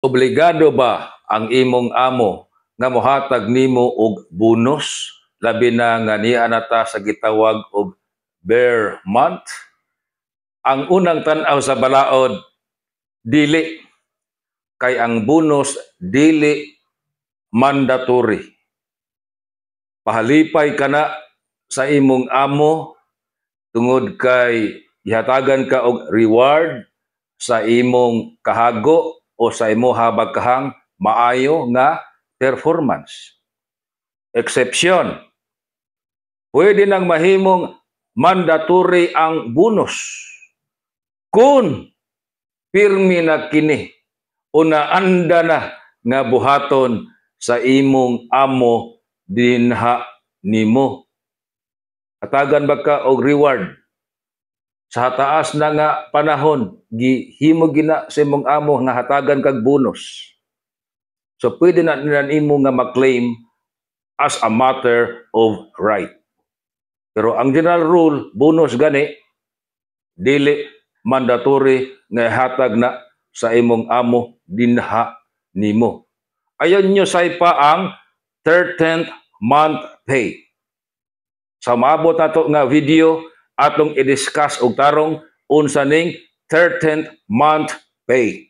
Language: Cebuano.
Obligado ba ang imong amo nga mohatag nimo og bonus, labi na nga niya na ta sa gitawag og ber month? Ang unang tan-aw sa balaod, dili, kay ang bonus dili mandatory. Pahalipay ka na sa imong amo tungod kay gihatagan ka og reward sa imong kahago o sa imo habagkahang maayo nga performance. Exception, pwede nang mahimong mandatory ang bonus kung pirmi na kini o naanda na nga buhaton sa imong amo dinha nimo. Hatagan ba ka og reward sa taas na nga panahon, gihimo gina sa imong amo nga hatagan kag bonus? So pwede na nila nimo nga ma-claim as a matter of right. Pero ang general rule, bonus gani dili mandatory nga hatag na sa imong amo dinha nimo. Ayon nyo say pa ang 13th month pay. Sa maabot nato nga video, atong i-discuss og tarong unsa ning 13th month pay.